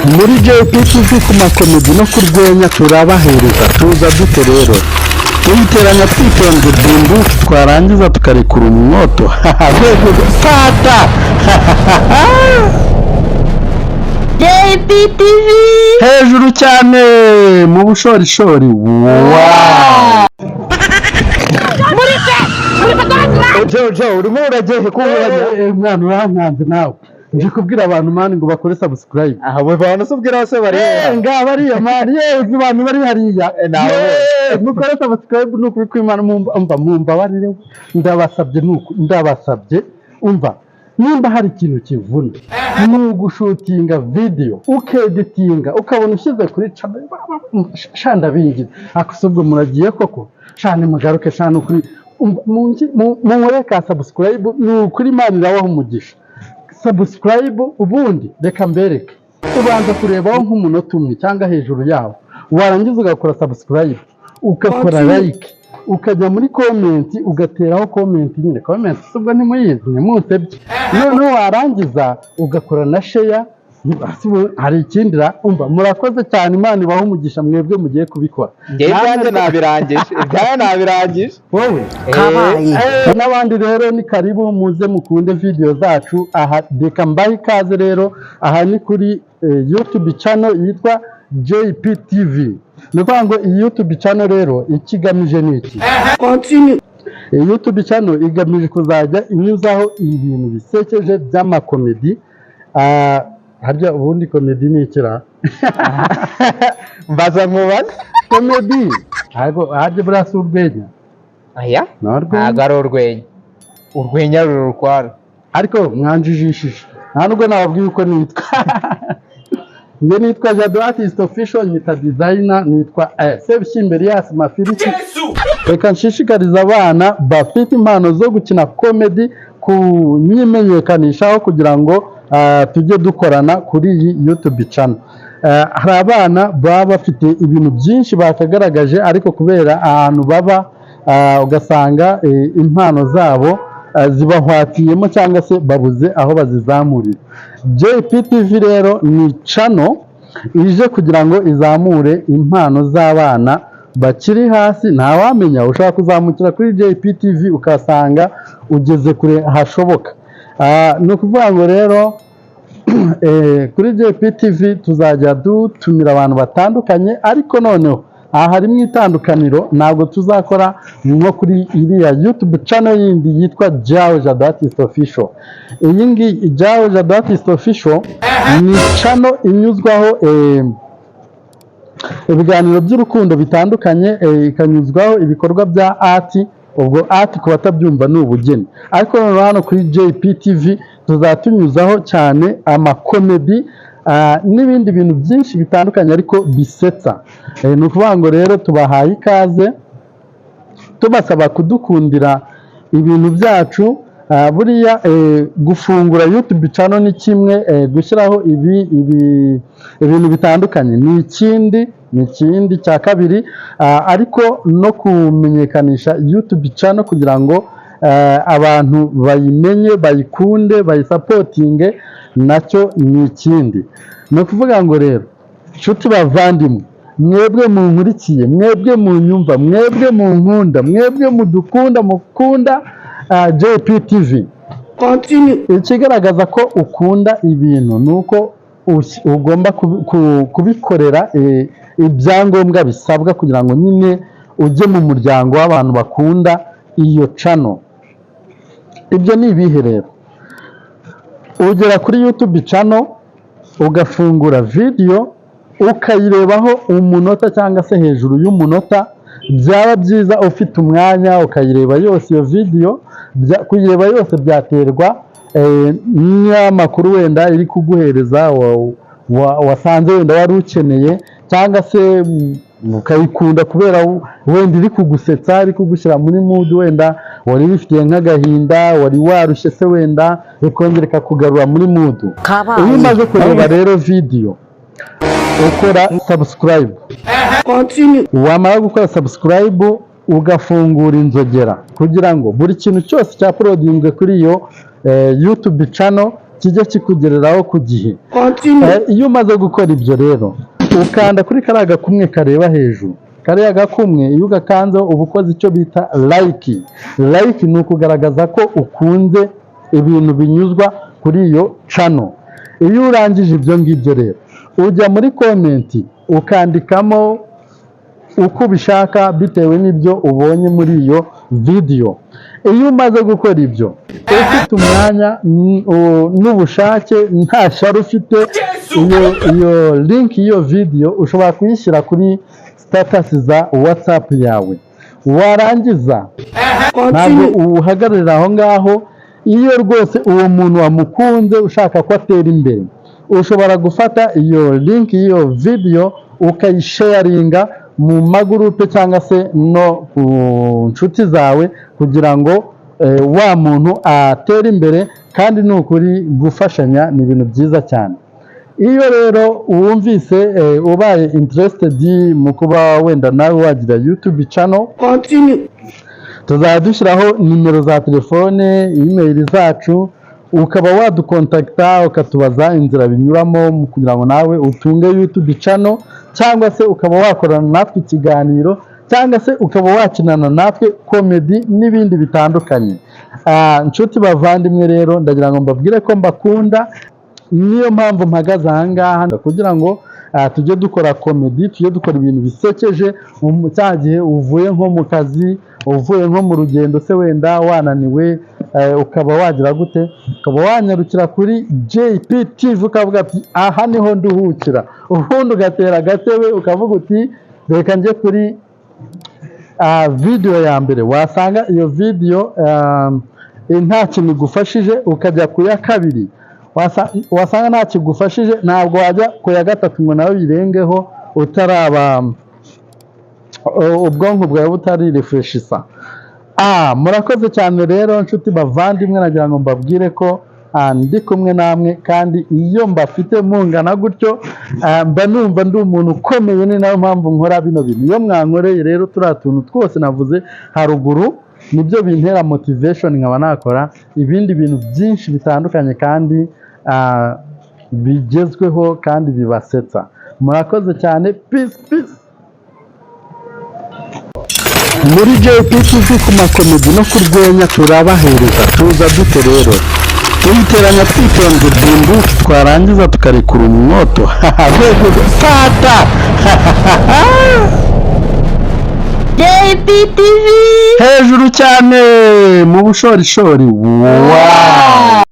Muri JPTV ku makomedi no kurwenya turabahereza. Tuza dute rero? Tuyiteranya twitonze bunduki, twarangiza tukarekura umwoto fata. JPTV. Hejuru cyane mu bushorishori, wow. Jojo, urimo urageye kuburanya? Mwana, urankanze nawe. Nje kubwira abantu, man, ngo bakore subscribe. Aha bo bantu se ubwira se bari? Nga bariya, man, yewe uzi abantu bari hariya? Nawe. Mukore subscribe, ni ukuri kw'Imana. Umva, mumbabarire, ndabasabye, nuku ndabasabye. Umva, nimba hari ikintu kivuna ni ugushutinga video, ukeditinga, ukabona ushyize kuri channel. Sha, ndabingize ako. Ubwo muragiye koko? Sha, nimugaruke. Sha, ni ukuri. Umva, munkorere ka subscribe, ni ukuri Imana irabaha umugisha. Subscribe ubundi reka mbereke, ubanza kurebaho nk'umunota umwe cyangwa hejuru yawo, warangiza ugakora subscribe, ugakora like, ukajya muri comment, ugateraho comment nyine. Comment si ubwo ntimuyizi? Ntimunsebye. Noneho warangiza ugakora na share. Hari ikindi ra? Umva, murakoze cyane, Imana ibahe umugisha mwebwe mugiye kubikora. Njye ibyanjye nabirangije, ibyanjye nabirangije. Wowe? Kabaye. N'abandi rero ni karibu, muze mukunde video zacu. Aha reka mbahe ikaze rero. Aha ni kuri YouTube channel yitwa JPTV. Ni ukuvuga ngo iyi YouTube channel rero ikigamije ni iki? Continue. Iyi YouTube channel igamije kuzajya inyuzaho ibintu bisekeje by'amakomedi. Harya ubundi komedi ni ikira? Mbaza nkubaze. Komedi ntabwo harya buriya si urwenya? Aya. Ni urwenya. Ntabwo ari urwenya, urwenya ruri ukwaro. Ariko mwanjijishije, nta nubwo nababwiye uko nitwa. Njye nitwa Jado Artist Official, nyita designer, nitwa Sebishyimbo Elias Mafiriti. Reka nshishikarize abana bafite impano zo gukina comedy kunyimenyekanishaho kugira ngo tujye dukorana kuri iyi YouTube channel. Hari abana baba bafite ibintu byinshi bakagaragaje, ariko kubera ahantu baba, ugasanga impano zabo zibahwatiyemo cyangwa se babuze aho bazizamurira. JPTV rero ni channel ije kugira ngo izamure impano z'abana bakiri hasi. Ntawamenya, ushobora kuzamukira kuri JPTV ukasanga ugeze kure hashoboka. Ni ukuvuga ngo rero kuri JPTV tuzajya dutumira abantu batandukanye, ariko noneho aha harimo itandukaniro. Ntabwo tuzakora nko kuri iriya YouTube channel yindi yitwa Jawe Jado Artist Official. Iyi ngiyi Jawe Jado Artist Official ni channel inyuzwaho ibiganiro by'urukundo bitandukanye, ikanyuzwaho ibikorwa bya art. Ubwo art ku batabyumva ni ubugeni. Ariko noneho hano kuri JPTV tuzatunyuzaho cyane amakomedi n'ibindi bintu byinshi bitandukanye ariko bisetsa. Ni ukuvuga ngo rero tubahaye ikaze, tubasaba kudukundira ibintu byacu. Buriya gufungura YouTube channel ni kimwe, gushyiraho ibi ibintu bitandukanye ni ikindi cya kabiri, ariko no kumenyekanisha YouTube channel kugira ngo abantu bayimenye, bayikunde, bayisapotinge, nacyo ni ikindi. Ni ukuvuga ngo rero, nshuti bavandimwe, mwebwe munkurikiye, mwebwe munyumva, mwebwe munkunda, mwebwe mudukunda, mukunda JPTV. Continue. Ikigaragaza ko ukunda ibintu ni uko ugomba kubikorera ibyangombwa bisabwa kugira ngo nyine ujye mu muryango w'abantu bakunda iyo channel. Ibyo ni ibihe rero? Ugera kuri YouTube channel, ugafungura video, ukayirebaho umunota cyangwa se hejuru y'umunota. Byaba byiza ufite umwanya ukayireba yose iyo video. Kuyireba yose byaterwa n'amakuru wenda iri kuguhereza wasanze wenda wari ukeneye, cyangwa se ukayikunda kubera wenda iri kugusetsa, iri kugushyira muri mood, wenda wari wifitiye nk'agahinda, wari warushye se, wenda ikongera ikakugarura muri mood. Iyo Kabaye. umaze kureba rero video, ukora subscribe. Continue. Wamara gukora subscribe, ugafungura inzogera kugira ngo buri kintu cyose cyauploadinzwe kuri iyo YouTube channel. kijye kikugereraho ku gihe. Continue. Iyo umaze gukora ibyo rero, ukanda kuri kariya gakumwe kareba hejuru. Kariya gakumwe iyo ugakanzeho, uba ukoze icyo bita like. Like ni ukugaragaza ko ukunze ibintu binyuzwa kuri iyo channel. Iyo urangije ibyo ngibyo rero, ujya muri comment ukandikamo uko ubishaka bitewe n'ibyo ubonye muri iyo video. Iyo umaze gukora ibyo, ufite umwanya n'ubushake, nta shyari ufite, iyo link y'iyo video ushobora kuyishyira kuri status za WhatsApp yawe. Warangiza, ntabwo Continue. uhagararira aho ngaho. Iyo rwose uwo muntu wamukunze, ushaka ko atera imbere, ushobora gufata iyo link y'iyo video ukayisharinga mu magurupe cyangwa se no ku nshuti zawe, kugira ngo wa muntu atere imbere. Kandi ni ukuri, gufashanya ni ibintu byiza cyane. Iyo rero wumvise ubaye interested mu kuba wenda nawe wagira YouTube channel, Continue. tuzajya dushyiraho nimero za telefone, email zacu, ukaba wadukontakita ukatubaza inzira binyuramo mu kugira ngo nawe utunge YouTube channel, cyangwa se ukaba wakorana natwe ikiganiro, cyangwa se ukaba wakinana natwe comedy n'ibindi bitandukanye. Nshuti bavandimwe rero, ndagira ngo mbabwire ko mbakunda. Niyo mpamvu mpagaze aha ngaha, kugira ngo tujye dukora comedy, tujye dukora ibintu bisekeje. Cya gihe uvuye nko mu kazi, uvuye nko mu rugendo se, wenda wananiwe, ukaba wagira gute, ukaba wanyarukira kuri JP TV, ukavuga ati: "Aha niho nduhukira." Ubundi ugatera agatebe ukavuga uti: "Reka njye kuri video ya mbere." Wasanga iyo video nta kintu igufashije, ukajya ku ya kabiri. Wasanga nta kigufashije, ntabwo wajya ku ya gatatu ngo nawe uyirengeho utaraba ubwonko bwawe butarirefureshisa. Murakoze cyane rero, nshuti bavandimwe. Nagira ngo mbabwire ko ndi kumwe namwe, kandi iyo mbafite mungana gutyo, mba numva ndi umuntu ukomeye. Ni nayo mpamvu nkora bino bintu. Iyo mwankoreye rero turiya tuntu twose navuze haruguru, nibyo bintera motivation, nkaba nakora ibindi bintu byinshi bitandukanye kandi bigezweho kandi bibasetsa. Murakoze cyane. Peace, peace. Muri JPTV, ku ma comedy no ku rwenya turabahereza. Tuza dute rero? Tuyiteranya twitonze bunduki, twarangiza tukarekura umwoto. Fata. JPTV. Hejuru cyane mu bushorishori. Wow.